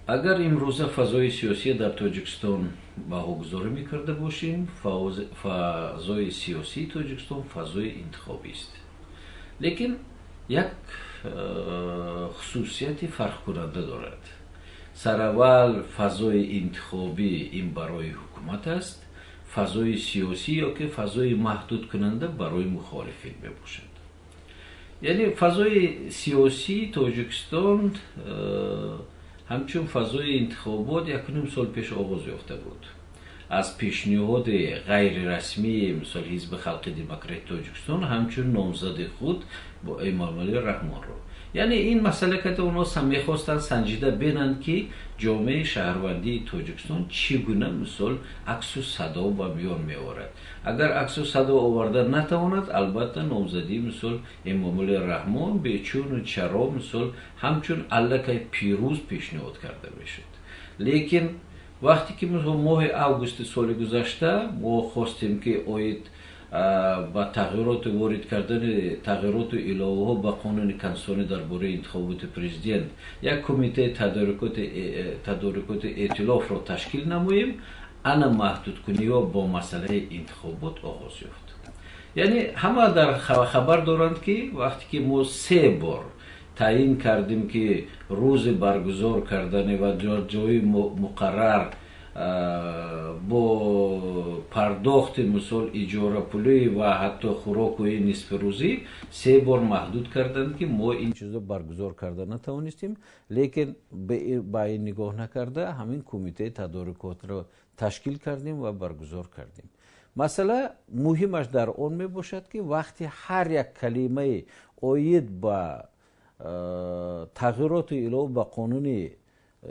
Агар имрӯза фазои сиёсӣ дар Тоҷикистон баҳогузорӣ мекарда бошем, фазои сиёсии Тоҷикистон фазои интихобист, лекин як хусусияти фарқкунанда дорад. Сараввал, фазои интихобӣ ин барои ҳукумат аст, фазои сиёсӣ ё ки фазои маҳдудкунанда барои мухолифин мебошад. Яъне фазои сиёсии Тоҷикистон ҳамчун фазои интихобот 1,5 сол пеш оғоз ёфта буд аз пешниҳоди ғайрирасмии, мисол, Ҳизби Халқи Демократии Тоҷикистон ҳамчун номзади худ бо Эмомалӣ Раҳмонро. Яъне ин масъала ки онҳо мехостанд санҷида бинанд, ки ҷомеаи шаҳрвандии Тоҷикистон чӣ гуна, мисол, аксу садо ба миён меорад. Агар аксу садо оварда натавонад, албатта, номзадии, мисол, Эмомалӣ Раҳмон бечуну чаро, мисол, ҳамчун аллакай пирӯз пешниҳод карда мешуд. Лекин вақте ки моҳи августи соли гузашта мо хостем, ки оид ба тағйироту ворид кардани тағйироту иловаҳо ба қонуни конститутсионӣ дар бораи интихоботи президент як кумитаи тадорукоти эътилофро ташкил намоем, ана маҳдудкуниҳо бо масъалаи интихобот оғоз ёфт. Яъне ҳама дар хабар доранд, ки вақте ки мо се бор таъин кардем, ки рӯзи баргузор кардани ва ҷои муқаррар бо пардохти, мисол, иҷорапулӣ ва ҳатто хӯроку нисфирӯзӣ се бор маҳдуд карданд, ки мо ин чизро баргузор карда натавонистем. Лекин ба ин нигоҳ накарда, ҳамин кумитаи тадорукотро ташкил кардем ва баргузор кардем. Масъала муҳимаш дар он мебошад, ки вақти ҳар як калимаи оид ба тағйироту илова ба қонуни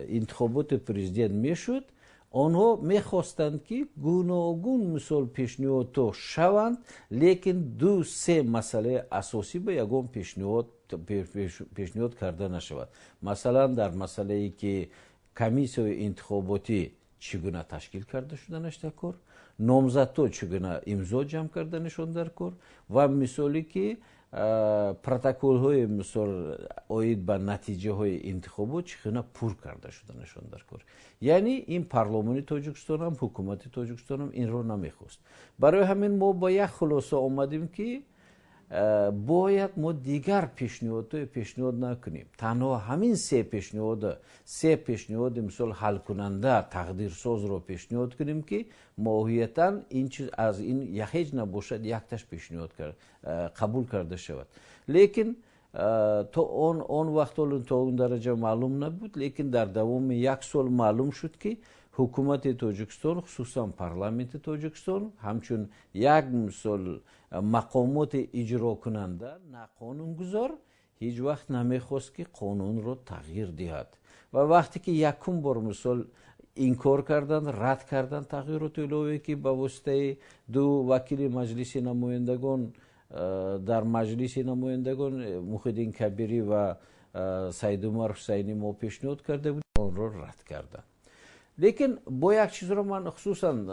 интихоботи президент мешуд, онҳо мехостанд, ки гуногун, мисол, пешниҳодҳо шаванд, лекин ду се масъалаи асосӣ ба ягон пешниҳод карда нашавад. Масалан, дар масъалае, ки комиссияи интихоботӣ чӣ гуна ташкил карда шуданаш дар кор, номзадҳо чӣ гуна имзо ҷамъ карданашон дар кор ва мисоле ки протоколҳои, мисол, оид ба натиҷаҳои интихобот чӣ гуна пур карда шуданашон дар кор. Яъне ин парломони Тоҷикистонам, ҳукумати Тоҷикистонам инро намехост. Барои ҳамин мо ба як хулоса омадем, ки бояд мо дигар пешниҳодҳое пешниҳод накунем, танҳо ҳамин се пешниҳода, се пешниҳоди, мисол, ҳалкунанда, тақдирсозро пешниҳод кунем, ки моҳиятан ин чиз аз ин ҳеҷ набошад, якташ пешниҳод қабул карда шавад. Лекин то он вақт то он дараҷа маълум набуд, лекин дар давоми як сол маълум шуд, ки ҳукумати Тоҷикистон, хусусан парламенти Тоҷикистон, ҳамчун як, мисол, мақомоти иҷрокунанда, на қонунгузор, ҳеҷ вақт намехост, ки қонунро тағйир диҳад. Ва вақте ки якум бор, мисол, инкор карданд, рад карданд тағйироти иловае, ки ба воситаи ду вакили Маҷлиси намояндагон, дар Маҷлиси намояндагон Муҳиддин Кабирӣ ва Саидумар Ҳусайнӣ мо пешниҳод карда буд, онро рад карданд. Лекин бо як чизро ман хусусан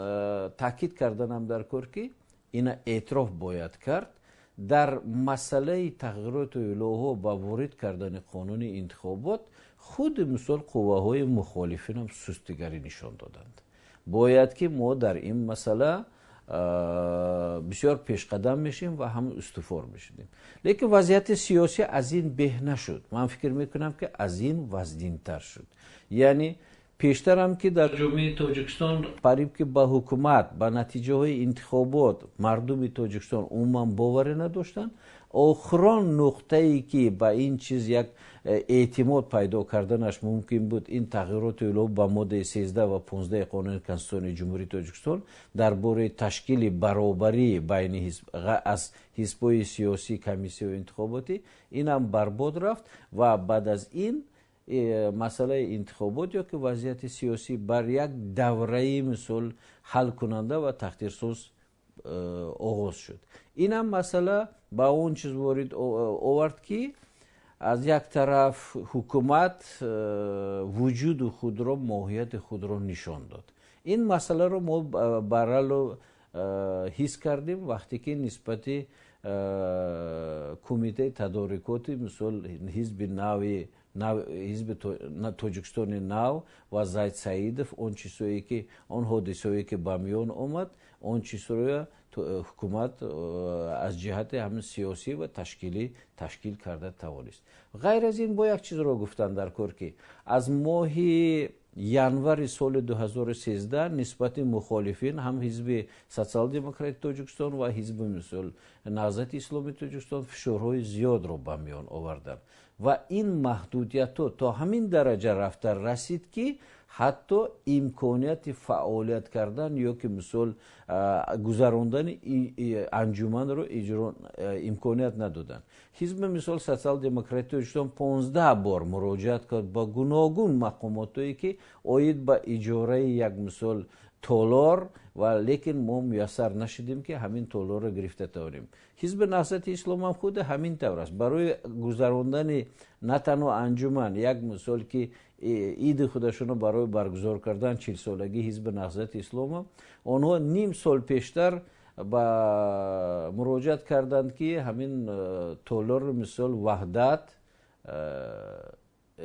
таъкид карданам дар кор, ки ина эътироф бояд кард: дар масъалаи тағйироту иловаҳо ба ворид кардани қонуни интихобот худи, мисол, қувваҳои мухолифинам сустигарӣ нишон доданд. Бояд ки мо дар ин масъала бисёр пешқадам мешем ва ҳам устувор мешудем, лекин вазъияти сиёсӣ аз ин беҳ нашуд. Ман фикр мекунам, ки аз ин вазнинтар шуд. Яъне пештарам ки дар ҷомеаи Тоҷикистон қариб ки ба ҳукумат, ба натиҷаҳои интихобот мардуми Тоҷикистон умуман боварӣ надоштанд, охирон нуқтае, ки ба ин чиз як эътимод пайдо карданаш мумкин буд, ин тағйироти илова ба моддаи 13 ва 15 қонуни конститутсионии Ҷумҳурии Тоҷикистон дар бораи ташкили баробарӣ байни аз ҳизбҳои сиёсӣ, комиссияҳои интихоботӣ, инам барбод рафт. Ва баъд аз ин масъалаи интихобот ё ки вазъияти сиёсӣ бар як давраи, мисол, ҳалкунанда ва тақдирсоз оғоз шуд. Инам масъала ба он чиз ворид овард, ки аз як тараф ҳукумат вуҷуду худро, моҳияти худро нишон дод. Ин масъаларо мо барало ҳис кардем, вақте ки нисбати кумитаи тадорукоти, мисол, ҳизби нави Ҳизби Тоҷикистони нав ва Зайд Саидов, он чизҳое ки, он ҳодисаое ки ба миён омад, он чизҳоро ҳукумат аз ҷиҳати ҳамин сиёсӣ ва ташкилӣ ташкил карда тавонист. Ғайр аз ин, бо як чизро гуфтан дар кор, ки аз моҳи январи соли 2013 нисбати мухолифин, ҳам Ҳизби Социал-демократи Тоҷикистон ва ҳизби, мисол, Наҳзати Исломии Тоҷикистон, фишорҳои зиёдро ба миён оварданд ва ин маҳдудиятҳо то ҳамин дараҷа рафта расид, ки ҳатто имконияти фаъолият кардан ё ки, мисол, гузарондани анҷуманро иҷро имконият надоданд. Ҳизби, мисол, Социал-демократи Тоҷикистон 15 бор муроҷиат кард ба гуногун мақомотое, ки оид ба иҷораи як, мисол, толор, ва лекин мо муяссар нашудем, ки ҳамин толорро гирифта тавонем. Ҳизби Наҳзати Ислом ҳам худи ҳамин тавр аст. Барои гузарондани на танҳо анҷуман, як, мисол, ки иди худашонро барои баргузор кардан, 40-солагии Ҳизби Наҳзати Ислома, онҳо ним сол пештар ба муроҷиат карданд, ки ҳамин толори, мисол, Ваҳдат,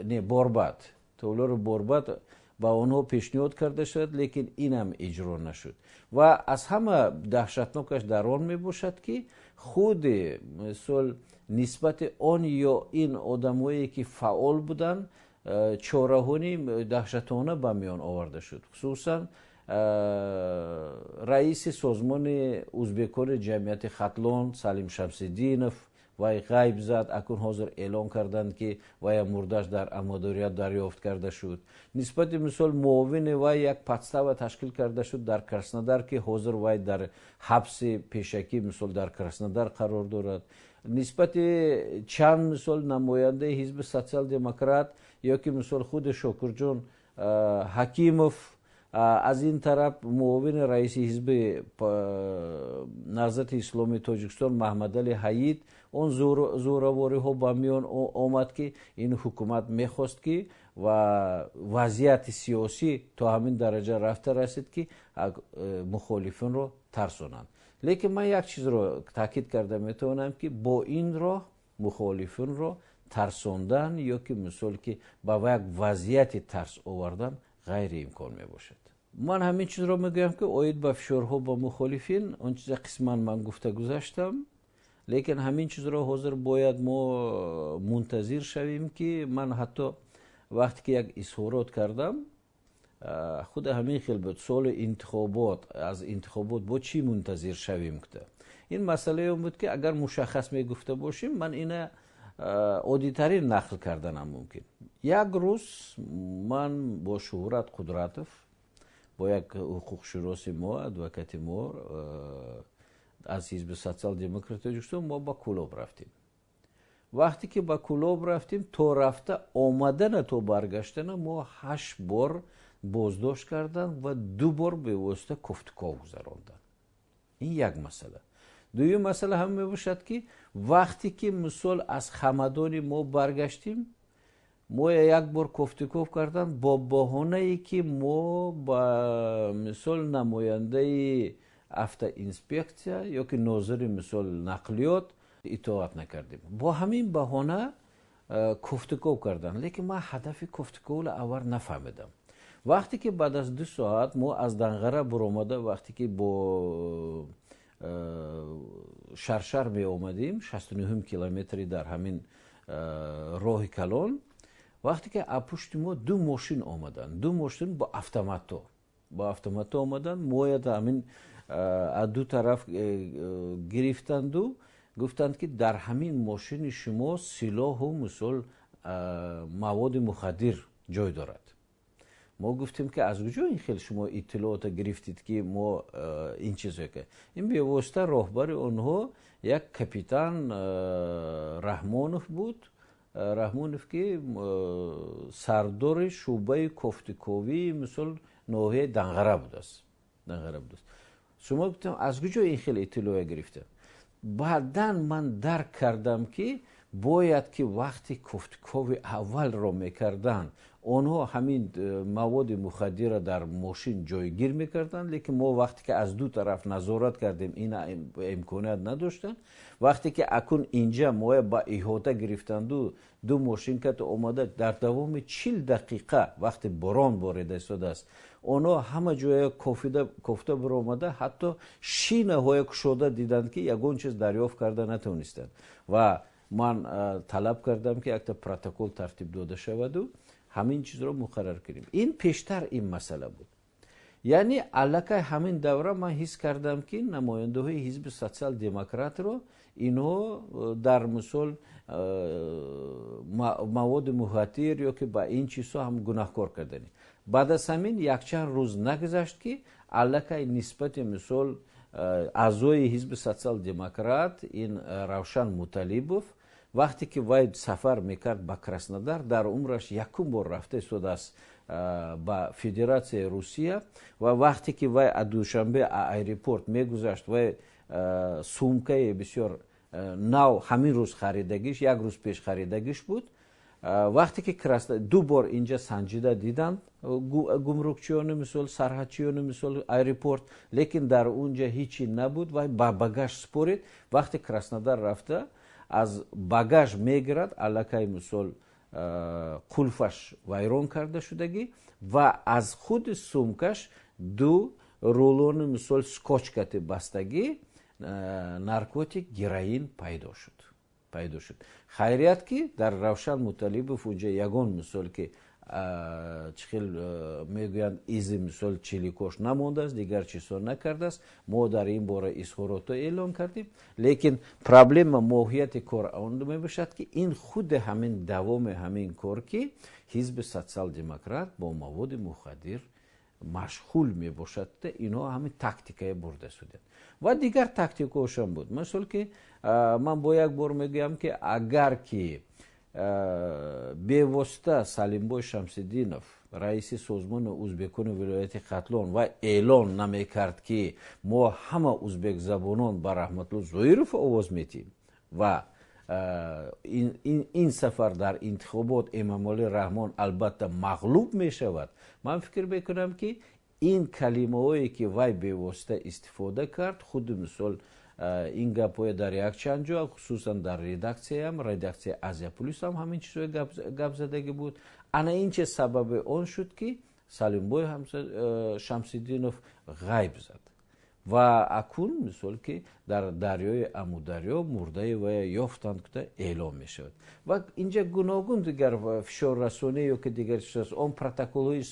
не, Борбад, толори Борбад ба онҳо пешниҳод карда шавад, лекин инам иҷро нашуд. Ва аз ҳама даҳшатнокаш дар он мебошад, ки худи, мисол, нисбати он ё ин одамое ки фаъол буданд, чораҳои даҳшатона ба миён оварда шуд. Хусусан раиси Созмони узбекони ҷамъияти Хатлон Салим Шамсиддинов, вай ғайб зад. Акун ҳозир эълон карданд, ки вая мурдаш дар Амударё дарёфт карда шуд. Нисбати, мисол, муовини вай як подстава ташкил карда шуд дар Краснодар, ки ҳозир вай дар ҳабси пешакӣ, мисол, дар Краснодар қарор дорад. Нисбати чанд, мисол, намояндаи Ҳизби Социал-демократ ё ки, мисол, худи Шокирҷон Ҳакимов, аз ин тараф муовини раиси Ҳизби Наҳзати Исломии Тоҷикистон Маҳмадали Ҳаид, он зӯравориҳо ба миён омад, ки ин ҳукумат мехост ки ва вазъияти сиёсӣ то ҳамин дараҷа рафта расид, ки мухолифинро тарсонанд. Лекин ман як чизро таъкид карда метавонам, ки бо ин роҳ мухолифинро тарсондан ё ки, мисол, ки ба як вазъияти тарс овардан ғайриимкон мебошад. Ман ҳамин чизро мегӯям, ки оид ба фишорҳо ба мухолифин, он чиза қисман ман гуфта гузаштам, лекин ҳамин чизро ҳозир бояд мо мунтазир шавем, ки ман ҳатто вақте ки як изҳорот кардам, худ ҳамин хел буд: соли интихобот, аз интихобот бо чӣ мунтазир шавем, гуфта. Ин масъалае он буд, ки агар мушаххас мегуфта бошем, ман ина оддитарин нақл карданам мумкин. Як рӯз ман бо Шуҳрат Қудратов, бо як ҳуқуқшиноси мо, адвокати мо аз Ҳизби Социал-демократи Тоҷикистон, мо ба Кӯлоб рафтем. Вақте ки ба Кӯлоб рафтем, то рафта омадана, то баргаштана мо ҳашт бор боздошт карданд ва ду бор бевосита кофтуков гузаронданд. Ин як масъала. Дуюм масъала ҳам мебошад, ки вақте ки, мисол, аз Хамадони мо баргаштем, мо як бор кофтуков карданд бо баҳонае, ки мо ба, мисол, намояндаи автоинспексия ё ки нозири, мисол, нақлиёт итоат накардем. Бо ҳамин баҳона кофтуков карданд. Лекин ман ҳадафи кофтуковро аввал нафаҳмидам. Вақте ки баъд аз 2 соат мо аз Данғара буромада, вақте ки бо Шаршар меомадем, 69-ум километри дар ҳамин роҳи калон, вақте ки аз пушти мо ду мошин омаданд, ду мошин бо автоматҳо омаданд, мояд ҳамин аз ду тараф гирифтанду гуфтанд, ки дар ҳамин мошини шумо силоҳу, мисол, маводи мухаддир ҷой дорад. Мо гуфтем, ки аз куҷо ин хел шумо иттилоота гирифтед, ки мо ин чизое ки ин. Бевосита роҳбари онҳо як капитан Раҳмонов буд, Раҳмонов, ки сардори шӯъбаи кофтуковии, мисол, ноҳияи Данғара будааст. Шумо гуфтем, аз куҷо ин хел иттилоъ гирифта? Баъдан ман дарк кардам, ки бояд ки вақти кофтукови аввалро мекарданд, Онҳо ҳамин маводи мухаддирро дар мошин ҷойгир мекарданд, лекин мо вақте ки аз ду тараф назорат кардем, ин имконият надоштанд. Вақте ки акун инҷа моя ба иҳота гирифтанду ду мошин ката омада, дар давоми 40 дақиқа, вақте борон борида истодааст, онҳо ҳама ҷоя кофта биромада, ҳатто шинаҳое кушода диданд, ки ягон чиз дарёфт карда натавонистанд. Ва ман талаб кардам, ки якта протокол тартиб дода шаваду ҳамин чизро муқаррар кунем. Ин пештар ин масъала буд, яъне аллакай ҳамин давра ман ҳис кардам, ки намояндаҳои ҳизби социал-демократро инҳо дар мисол маводи мухаддир ё ки ба ин чизҳо ҳам гунаҳкор кардани. Баъд аз ҳамин якчанд рӯз нагузашт, ки аллакай нисбати мисол аъзои ҳизби социал-демократ ин Равшан Муталибов, вақте ки вай сафар мекард ба Краснодар, дар умраш якум бор рафта истодааст ба Федератсияи Русия, ва вақте ки вай аз Душанбе аэропорт мегузашт, вай сумкаи бисёр нав ҳамин рӯз харидагиш, як рӯз пеш харидагиш буд. Вақте ки ду бор инҷа санҷида диданд гумрукчиёни мисол, сарҳадчиёни мисол аэропорт, лекин дар унҷа ҳичи набуд. Вай ба багаж спорид. Вақте Краснодар рафта аз багаж мегирад, аллакай мисол қулфаш вайрон карда шудагӣ ва аз худи сумкаш ду рулони мисол скотчкати бастагӣ наркотик героин пайдо шуд. Хайрият, ки дар Равшан Муталибов унҷа ягон мисол ки чӣ хел мегӯянд, изи мисол чиликош намондааст, дигар чизҳо накардааст. Мо дар ин бора изҳоротҳо эълон кардем, лекин проблема, моҳияти кор он мебошад, ки ин худи ҳамин давоми ҳамин кор, ки ҳизби социал-демократ бо маводи мухаддир машғул мебошад, инҳо ҳамин тактикае бурда шуданд ва дигар тактикаҳошам буд. Мисол ки ман бо як бор мегӯям, ки агар ки бевосита Салимбой Шамсиддинов, раиси созмони узбекони вилояти Хатлон, ва эълон намекард, ки мо ҳама узбекзабонон ба Раҳматулло Зоиров овоз метиҳем ва ин сафар дар интихобот Эмомалӣ Раҳмон албатта мағлуб мешавад, ман фикр мекунам, ки ин калимаҳое ки вай бевосита истифода кард, худи мисол ин гапҳое дар якчанд ҷо, хусусан дар редаксияам, редаксияи Азия Плюс ҳам ҳамин чизҳое гап задагӣ буд. Ана ин чиз сабаби он шуд, ки Салимбой Шамсиддинов ғайб зад ва акун мисол ки дар дарёи Амударё мурдаи вая ёфтанд кута эълон мешавад. Ва инҷа гуногун дигар фишоррасонӣ ё ки дигар чиз, он протоколҳои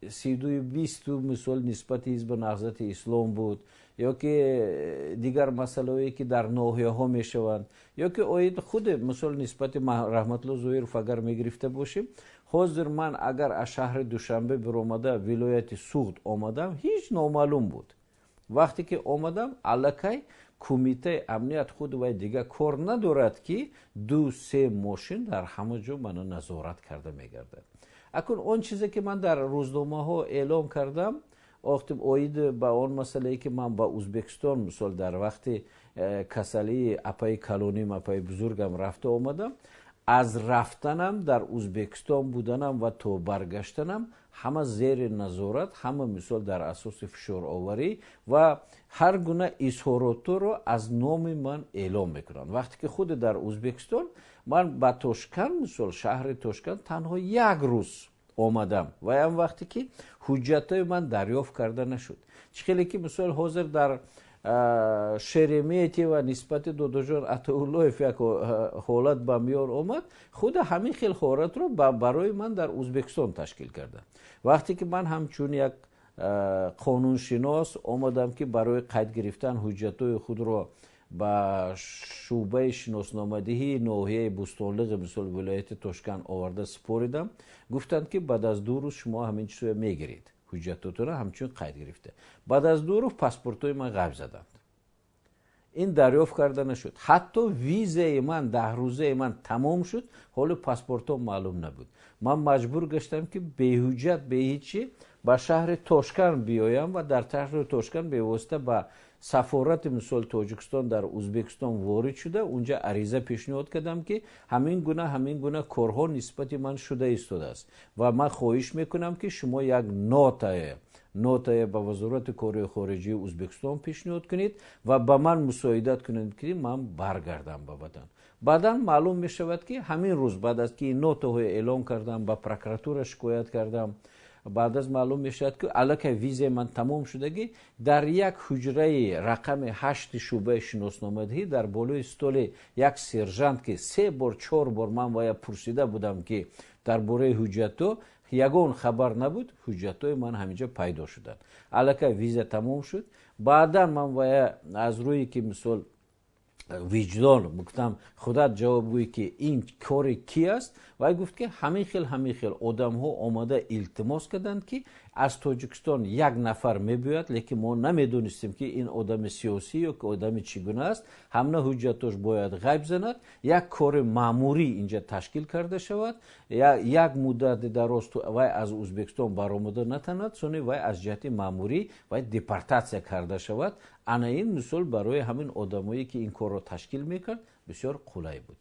32-20 мисол нисбати ҳизби Наҳзати Ислом буд ё ки дигар масъалаҳое ки дар ноҳияҳо мешаванд, ё ки оид худи мисол нисбати Раҳматулло Зоиров агар мегирифта бошем, ҳозир ман агар аз шаҳри Душанбе биромада вилояти Суғд омадам, ҳеҷ номаълум буд. Вақте ки омадам, аллакай кумитаи амният худ вай дигар кор надорад, ки ду се мошин дар ҳама ҷо мана назорат карда мегардад. Акун он чизе ки ман дар рӯзномаҳо эълон кардам, оид ба он масъалае ки ман ба Узбекистон мисол дар вақти касалии апаи калоним, апаи бузургам рафта омадам, аз рафтанам, дар Узбекистон буданам ва то баргаштанам ҳама зери назорат, ҳама мисол дар асоси фишороварӣ ва ҳар гуна изҳоротҳоро аз номи ман эълон мекунанд. Вақте ки худи дар Узбекистон ман ба Тошканд, мисол шаҳри Тошканд танҳо як рӯз омадам ва ям вақте ки ҳуҷҷатҳои ман дарёфт карда нашуд. Чӣ хеле ки мисол ҳозир дар Шереметьево нисбати Додоҷон Атоуллоев як ҳолат ба миён омад, худа ҳамин хел ҳолатро барои ман дар Узбекистон ташкил карданд. Вақте ки ман ҳамчун як қонуншинос омадам, ки барои қайд гирифтан ҳуҷҷатҳои худро ба шӯъбаи шиносномадиҳии ноҳияи Бӯстонлиғи мисол вилояти Тошканд оварда супоридам, гуфтанд, ки баъд аз 2 рӯз шумо ҳамин чизро мегиред, ҳуҷҷатотонро ҳамчун қайд гирифта. Баъд аз 2 рӯз паспортҳои ман ғайб заданд, ин дарёфт карда нашуд. Ҳатто визаи ман 10 рӯзаи ман тамом шуд, ҳоло паспортҳо маълум набуд. Ман маҷбур гаштам, ки беҳуҷҷат, беҳичи ба шаҳри Тошканд биёям ва дар шаҳри Тошканд бевосита ба Сафорати, мисол, Тоҷикистон дар Узбекистон ворид шуда, унҷа ариза пешниҳод кардам, ки ҳамин гуна, ҳамин гуна корҳо нисбати ман шуда истодааст ва ман хоҳиш мекунам, ки шумо як нотае ба Вазорати корҳои хориҷии Узбекистон пешниҳод кунед ва ба ман мусоидат кунед, ки ман баргардам ба ватан. Баъдан маълум мешавад, ки ҳамин рӯз, баъд аз ки нотаҳое эълон кардам, ба прокуратура шикоят кардам, баъд аз маълум мешавад, ки аллакай визаи ман тамом шудагӣ, дар як ҳуҷраи рақами 8-и шӯъбаи шиносномадиҳӣ, дар болои столи як сержант, ки се бор, чор бор ман вая пурсида будам, ки дар бораи ҳуҷҷатҳо ягон хабар набуд, ҳуҷҷатҳои ман ҳаминҷо пайдо шуданд. Аллакай виза тамом шуд. Баъдан ман вая аз рӯи ки, мисол, виҷдон гуфтам: «Худат ҷавоб гӯй, ки ин кори ки аст?» Вай гуфт, ки ҳамин хел, ҳамин хел одамҳо омада илтимос карданд, ки аз Тоҷикистон як нафар мебиёяд, лекин мо намедонистем, ки ин одами сиёсӣ ё ки одами чӣ гуна аст, ҳамна ҳуҷҷатош бояд ғайб занад, як кори маъмурӣ инҷа ташкил карда шавад, як муддати дароз вай аз Узбекистон баромада натавонад, сони вай аз ҷиҳати маъмурӣ вай депортатсия карда шавад. Ана ин, мисол, барои ҳамин одамое, ки ин корро ташкил мекард, бисёр қулай буд.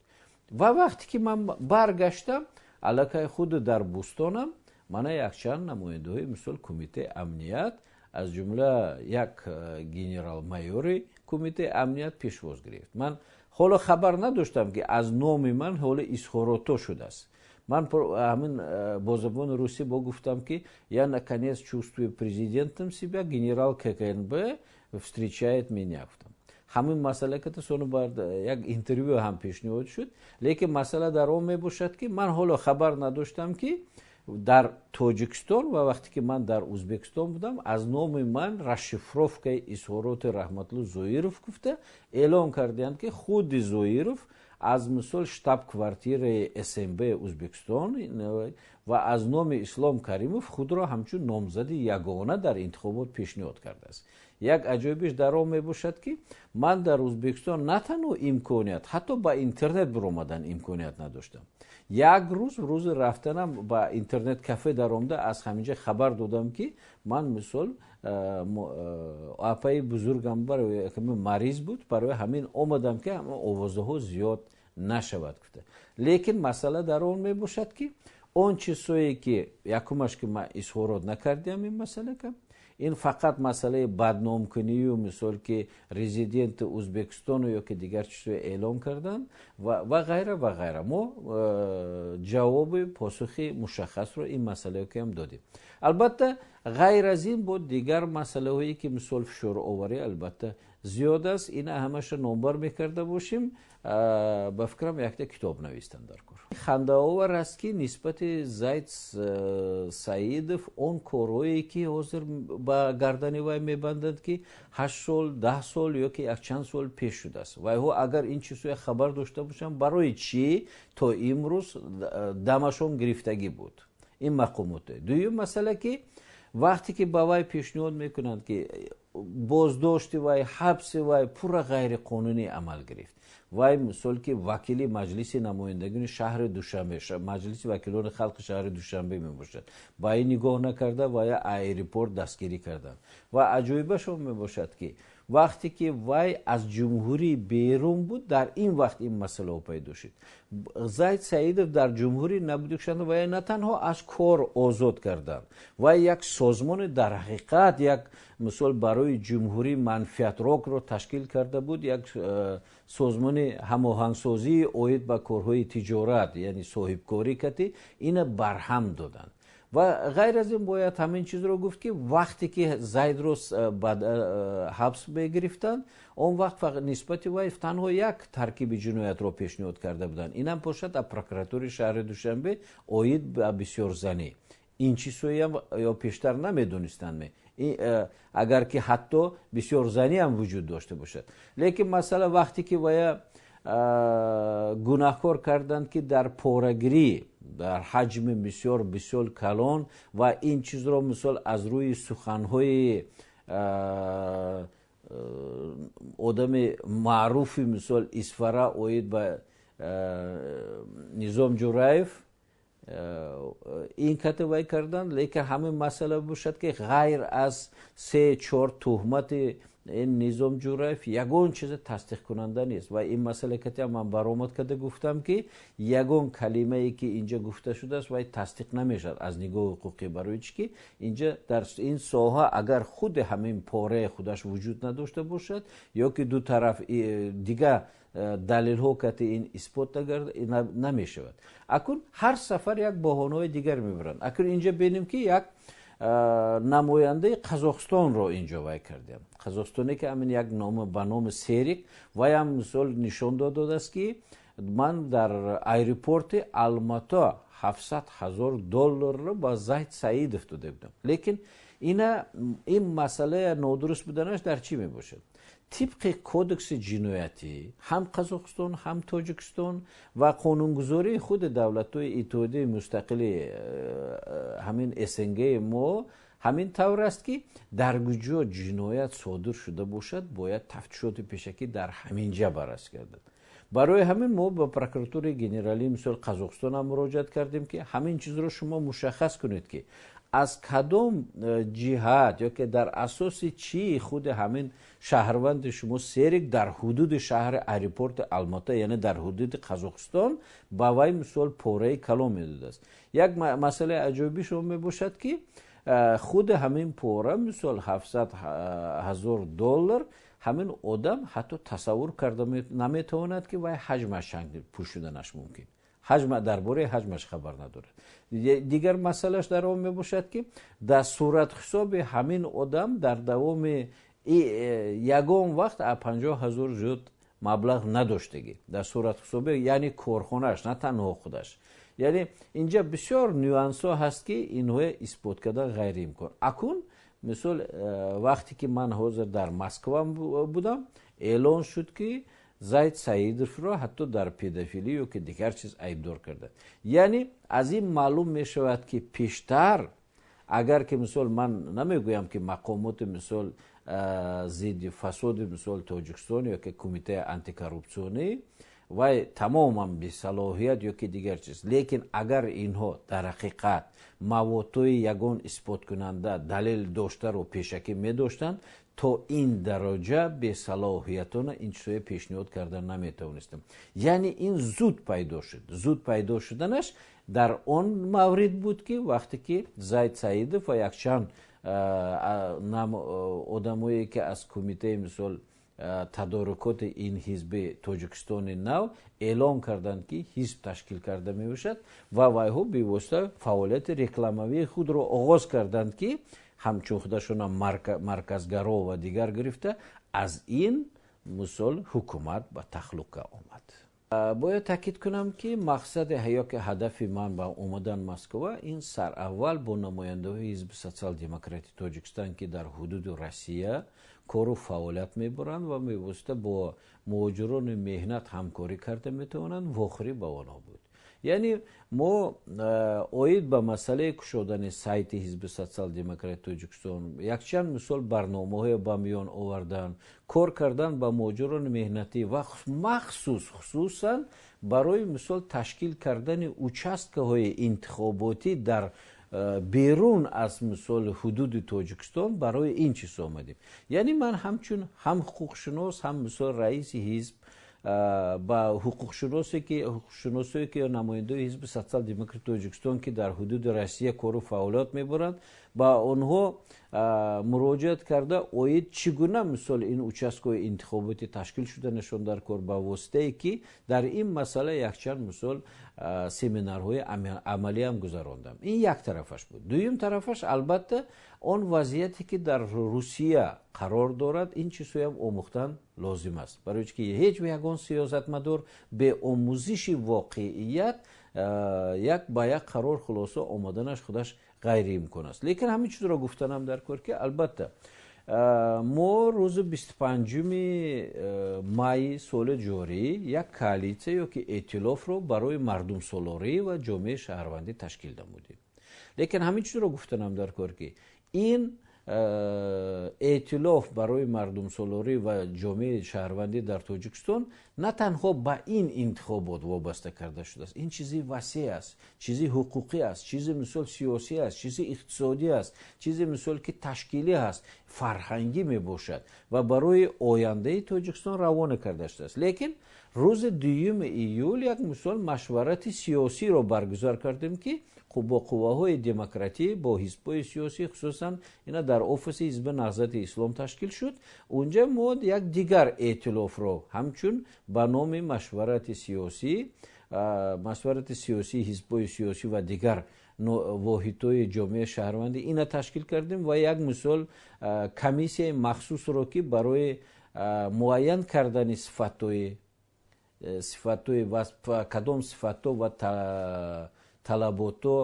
Ва вақте ки ман баргаштам, аллакай худ дар Бӯстонам мана якчанд намояндаҳои, мисол, Кумитаи амният, аз ҷумла як генерал-майори Кумитаи амният пешвоз гирифт. Ман ҳоло хабар надоштам, ки аз номи ман ҳоло изҳорото шудааст. Ман ҳамин бо забони русӣ бо гуфтам, ки я наконец чувствую президентом себя, генерал КНБ встречает меня, гуфтам. Ҳамин масъала ки сону баъд як интервю ҳам пешниҳод шуд. Лекин масъала дар он мебошад, ки ман ҳоло хабар надоштам, ки дар Тоҷикистон ва вақте ки ман дар Узбекистон будам, аз номи ман расшифровкаи изҳороти Раҳматулло Зоиров гуфта эълон карданд, ки худи Зоиров аз, мисол, штаб-квартираи СНБ Узбекистон ва аз номи Ислом Каримов худро ҳамчун номзади ягона дар интихобот пешниҳод кардааст. Як аҷоибиш дар он мебошад, ки ман дар Узбекистон на танҳо имконият, ҳатто ба интернет биромадан имконият надоштам. Як рӯз, рӯзи рафтанам, ба интернет кафе даромада, аз ҳаминҷа хабар додам, ки ман, мисол, апаи бузургам барои мариз буд, барои ҳамин омадам, ки овозаҳо зиёд нашавад, гуфта. Лекин масъала дар он мебошад, ки он чизҳое ки якумаш, ки ман изҳорот накардиам, ин масъала, ин фақат масъалаи бадномкунию, мисол, ки резиденти Узбекистону ё ки дигар чизҳое эълон карданд ва ғайра ва ғайра. Мо ҷавоби посухи мушаххасро ин масъалаҳоам додем. Албатта, ғайр аз ин, бо дигар масъалаҳое ки, мисол, фишороварӣ, албатта, зиёд аст. Ина ҳамаша номбар мекарда бошем, ба фикрам, якта китоб навистам дар кор. Хандаовар аст, ки нисбати Зайд Саидов он корҳое, ки ҳозир ба гардани вай мебанданд, ки 8 сол, 10 сол ё ки якчанд сол пеш шудааст, вайҳо агар ин чизҳое хабар дошта бошанд, барои чӣ то имрӯз дамашон гирифтагӣ буд ин мақомоте? Дуюм масъала, ки вақте ки ба вай пешниҳод мекунанд, ки боздошти вай, ҳабси вай пурра ғайриқонунӣ амал гирифт, вай, мисол, ки вакили Маҷлиси намояндагони шаҳри Душанбе, Маҷлиси вакилони халқи шаҳри Душанбе мебошад, ба ин нигоҳ накарда, вая аэропорт дастгирӣ карданд. Ва аҷоибашон мебошад, ки вақте ки вай аз ҷумҳурӣ берун буд, дар ин вақт ин масъалаҳо пайдо шуд. Зайд Саидов дар ҷумҳурӣ набудшанд, вай на танҳо аз кор озод карданд, вай як созмони дар ҳақиқат як, мисол, барои ҷумҳурӣ манфиатрокро ташкил карда буд, як созмони ҳамоҳангсозии оид ба корҳои тиҷорат, яъне соҳибкорӣ кати, ина барҳам доданд. Ва ғайр аз ин, бояд ҳамин чизро гуфт, ки вақте ки Зайдро ҳабс мегирифтанд, он вақт нисбати вай танҳо як таркиби ҷиноятро пешниҳод карда буданд. Инам бошад аз прокуратураи шаҳри Душанбе оид ба бисёрзанӣ. Ин чизҳоям ё пештар намедонистанд, агар ки ҳатто бисёрзанӣ ҳам вуҷуд дошта бошад. Лекин масъала, вақте ки вая гунаҳкор карданд, ки дар порагирӣ дар ҳаҷми бисёр бисёр калон, ва ин чизро, мисол, аз рӯи суханҳои одами маъруфи, мисол, Исфара оид ба Низом Ҷураев ин ката вай карданд. Лекин ҳамин масъала бошад, ки ғайр аз се чор туҳмати Ин Низом Ҷураев ягон чизе тасдиқкунанда нест. Ва ин масъала кати ман баромад карда гуфтам, ки ягон калимае, ки инҷа гуфта шудааст, вай тасдиқ намешавад аз нигоҳи ҳуқуқӣ. Барои чӣ ки инҷа дар ин соҳа агар худи ҳамин пораи худаш вуҷуд надошта бошад ё ки ду тараф дига далелҳо кати ин исбот намешавад. Акун ҳар сафар як баҳонаҳои дигар мебаранд. Акун инҷа бинем, ки як намояндаи Қазоқстонро инҷо вай кардем, Қазоқстоне, ки ҳамин як нома ба номи Серик, ваям мисол нишон додааст, ки ман дар аэропорти Алмато 700 000 долларро ба Зайд Саидов дода будам. Лекин ина ин масъалаи нодуруст буданаш дар чӣ мебошад? Тибқи Кодекси ҷиноятӣ ҳам Қазоқистон, ҳам Тоҷикистон ва қонунгузории худи давлатҳои иттиҳодияи мустақили ҳамин СНГ мо ҳамин тавр аст, ки дар куҷо ҷиноят содир шуда бошад, бояд тафтишоти пешакӣ дар ҳамин ҷа баррасӣ гардад. Барои ҳамин мо ба Прокуратураи генералии мисол Қазоқистон ҳам муроҷиат кардем, ки ҳамин чизро шумо мушаххас кунед, ки аз кадом ҷиҳат ё ки дар асоси чӣ худи ҳамин шаҳрванди шумо Серик дар ҳудуди шаҳри аэропорти Алмато, яъне дар ҳудуди Қазоқистон, ба вай мисол пораи калон медодааст. Як масъалаи аҷоибӣ шумо мебошад, ки худи ҳамин пора, мисол 700 000 доллар, ҳамин одам ҳатто тасаввур карда наметавонад, ки вай ҳаҷмаш чанд пул шуданаш мумкин, ҳаҷма дар бораи ҳаҷмаш хабар надорад. Дигар масъалаш дар он мебошад, ки дар суратҳисоби ҳамин одам дар давоми ягон вақт 50 000 зиёд маблағ надоштагӣ дар суратҳисоби, яъне корхонааш, на танҳо худаш. Яъне инҷа бисёр нюансҳо ҳаст, ки инҳоя исбот кардан ғайриимкон. Акун мисол вақте ки ман ҳозир дар Москва будам, эълон шуд, ки Зайд Саидовро ҳатто дар педофилӣ ё ки дигар чиз айбдор карда. Яъне аз ин маълум мешавад, ки пештар агар ки мисол ман намегӯям, ки мақомоти мисол зидди фасоди мисол Тоҷикистон ё ки кумитаи антикоррупсионӣ вай тамоман бесалоҳият ё ки дигар чиз, лекин агар инҳо дар ҳақиқат маводҳои ягон исботкунанда далел доштаро пешакӣ медоштанд, то ин дараҷа бесалоҳиятона ин чизҳое пешниҳод карда наметавонистем. Яъне ин зуд пайдо шуд. Зуд пайдо шуданаш дар он маврид буд, ки вақте ки Зайд Саидов ва якчанд одамое, ки аз кумитаи мисол тадорукоти ин ҳизби Тоҷикистони нав эълон карданд, ки ҳизб ташкил карда мебошад, ва вайҳо бевосита фаъолияти рекламавии худро оғоз карданд, ки ҳамчун худашона марказгаро ва дигар гирифта, аз ин мисол ҳукумат ба таҳлука омад. Бояд таъкид кунам, ки мақсади ё ки ҳадафи ман ба омадан Москва ин сараввал бо намояндаҳои ҳизби Социал-демократии Тоҷикистон, ки дар ҳудуди Россия кору фаъолият мебаранд ва мевосита бо муҳоҷирони меҳнат ҳамкорӣ карда метавонанд, вохӯрӣ ба онҳо буд. Яъне мо оид ба масъалаи кушодани сайти ҳизби Социал-демократии Тоҷикистон, якчанд мисол барномаҳое ба миён овардан, кор кардан ба муҳоҷирони меҳнатӣ ва махсус хусусан барои мисол ташкил кардани участкаҳои интихоботӣ дар берун аз мисол ҳудуди Тоҷикистон, барои ин чиз омадем. Яъне ман ҳамчун ҳам ҳуқуқшинос, ҳам мисол раиси ҳизб ба ҳуқуқшиносе ки ҳуқуқшиносое, ки намояндаи ҳизби Социал-демократи Тоҷикистон, ки дар ҳудуди Россия кору фаъолият мебаранд, ба онҳо муроҷиат карда, оид чӣ гуна мисол ин участкаҳои интихоботӣ ташкил шуданашон дар кор, ба воситае ки дар ин масъала якчанд мисол семинарҳои амалиам гузарондам. Ин як тарафаш буд. Дуюм тарафаш, албатта, он вазъияте, ки дар Русия қарор дорад, ин чизҳоям омӯхтан лозим аст, барои ки ҳеҷ ягон сиёсатмадор бе омӯзиши воқеият як ба як қарор хулоса омаданаш худаш ғайриимкон аст. Лекин ҳамин чизро гуфтанам дар кор, ки албатта мо рӯзи 25-уми майи соли ҷорӣ як коалитсия ё ки эътилофро барои мардумсолорӣ ва ҷомеаи шаҳрвандӣ ташкил намудем. Лекин ҳамин чизро гуфтанам дар кор, ки ин Эътилоф барои мардумсолорӣ ва ҷомеаи шаҳрвандӣ дар Тоҷикистон на танҳо ба ин интихобот вобаста карда шудааст. Ин чизи васеъ аст, чизи ҳуқуқӣ аст, чизи, мисол, сиёсӣ аст, чизи иқтисодӣ аст, чизи, мисол, ки ташкилӣ ҳаст, фарҳангӣ мебошад ва барои ояндаи Тоҷикистон равона карда шудааст. Лекин рӯзи 2 июл як, мисол, машварати сиёсиро баргузор кардем, ки бо қувваҳои демократӣ, бо ҳизбҳои сиёсӣ, хусусан ина дар офиси Ҳизби Наҳзати Ислом ташкил шуд. Унҷа мо як дигар эътилофро ҳамчун ба номи машварати сиёсии ҳизбҳои сиёсӣ ва дигар воҳидҳои ҷомеаи шаҳрвандӣ ина ташкил кардем ва як, мисол, комиссияи махсусро, ки барои муайян кардани сифатҳои ва кадом сифатҳо ва талаботҳо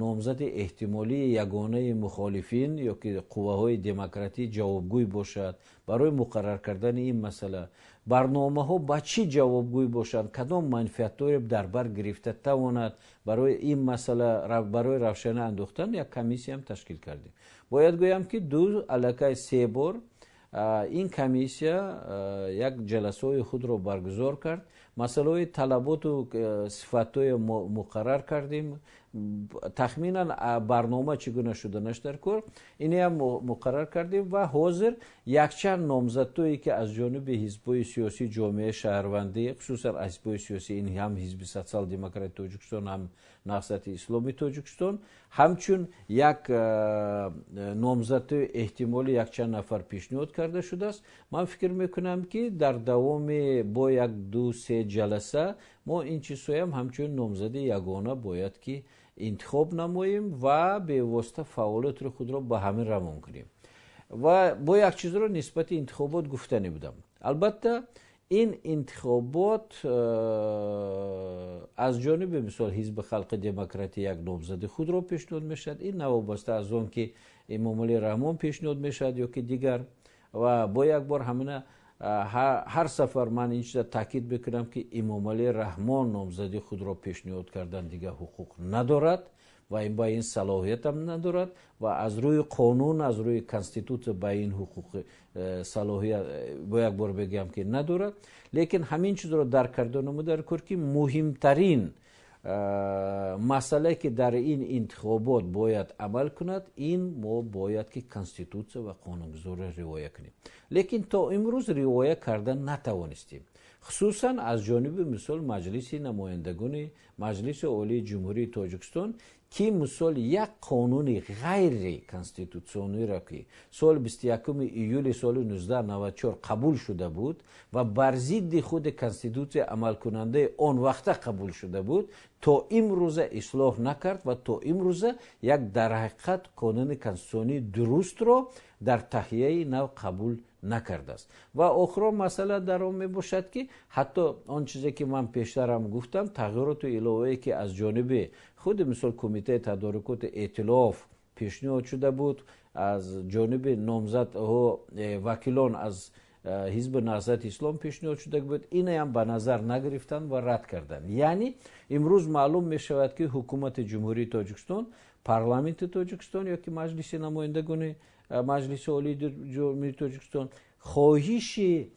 номзади эҳтимолии ягонаи мухолифин ё ки қувваҳои демократӣ ҷавобгӯй бошад, барои муқаррар кардани ин масъала, барномаҳо ба чӣ ҷавобгӯй бошанд, кадом манфиатҳоро дар бар гирифта тавонад, барои ин масъала, барои равшанӣ андохтан як комиссияам ташкил кардем. Бояд гӯям, ки ду, аллакай се бор ин комиссия як ҷаласаҳои худро баргузор кард. Масъалаҳои талаботу сифатҳое муқаррар кардем. Тахминан барнома чӣ гуна шуданаш дар кор, инеам муқаррар кардем ва ҳозир якчанд номзадҳое, ки аз ҷониби ҳизбҳои сиёсӣ, ҷомеаи шаҳрвандӣ, хусусан аз ҳизбҳои сиёсӣ, ин ҳам Ҳизби Социал Демократи Тоҷикистон, ҳам Наҳзати Исломи Тоҷикистон, ҳамчун як номзадҳои эҳтимолӣ якчанд нафар пешниҳод карда шудааст. Ман фикр мекунам, ки дар давоми бо як, ду, се ҷаласа мо ин чизҳоям ҳамчун номзади ягона бояд ки интихоб намоем ва бевосита фаъолиятро худро ба ҳамин равон кунем. Ва бо як чизро нисбати интихобот гуфтанӣ будам. Албатта, ин интихобот аз ҷониби, мисол, Ҳизби Халқи Демократӣ як номзади худро пешниҳод мешавад. Ин навобаста аз он ки Эмомалӣ Раҳмон пешниҳод мешавад ё ки дигар. Ва бо як бор ҳамина ҳар сафар ман ин чиза таъкид мекунам, ки Эмомалӣ Раҳмон номзади худро пешниҳод кардан дигар ҳуқуқ надорад ва ин ба ин салоҳиятам надорад ва аз рӯи қонун, аз рӯи конститутсия ба ин ҳуқуқ, салоҳият, бо як бор бигӯям, ки надорад. Лекин ҳамин чизро дарк карда намуда кор, ки муҳимтарин масъалае, ки дар ин интихобот бояд амал кунад, ин мо бояд ки конститутсия ва қонунгузорро риоя кунем. Лекин то имрӯз риоя карда натавонистем, хусусан аз ҷониби, мисол, Маҷлиси намояндагони Маҷлиси Олии Ҷумҳурии Тоҷикистон, ки, мисол, як қонуни ғайриконститутсиониро, ки соли 21 июли соли 1994 қабул шуда буд ва бар зидди худи конститутсия амалкунандаи он вақта қабул шуда буд, то имрӯза ислоҳ накард ва то имрӯза як дар ҳақиқат қонуни конститутсионии дурустро дар таҳияи нав қабул накардааст. Ва охирон масъала дар он мебошад, ки ҳатто он чизе, ки ман пештарам гуфтам, тағйироту иловае, ки аз ҷониби худи, мисол, кумитаи тадорукоти эътилоф пешниҳод шуда буд, аз ҷониби номзадҳо, вакилон аз Ҳизби Наҳзати Ислом пешниҳод шуда буд, инаям ба назар нагирифтанд ва рад карданд. Яъне имрӯз маълум мешавад, ки ҳукумати Ҷумҳурии Тоҷикистон, парламенти Тоҷикистон ё ки Маҷлиси намояндагони Маҷлиси Олии Ҷумҳурии Тоҷикистон хоҳиши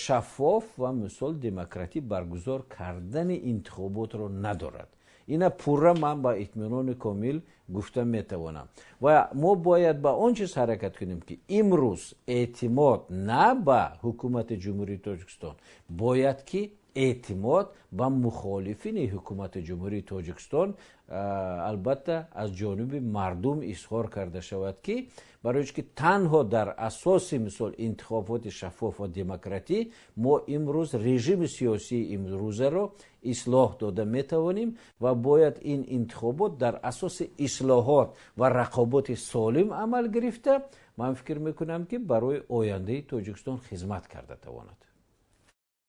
шаффоф ва, мисол, демократӣ баргузор кардани интихоботро надорад. Ина пурра ман ба итминони комил гуфта метавонам. Ва мо бояд ба он чиз ҳаракат кунем, ки имрӯз эътимод на ба ҳукумати Ҷумҳурии Тоҷикистон, бояд ки эътимод ба мухолифини ҳукумати Ҷумҳурии Тоҷикистон, албатта, аз ҷониби мардум изҳор карда шавад, ки барои ки танҳо дар асоси, мисол, интихоботи шаффоф ва демократӣ мо имрӯз режими сиёсии имрӯзаро ислоҳ дода метавонем. Ва бояд ин интихобот дар асоси ислоҳот ва рақоботи солим амал гирифта, ман фикр мекунам, ки барои ояндаи Тоҷикистон хизмат карда тавонад.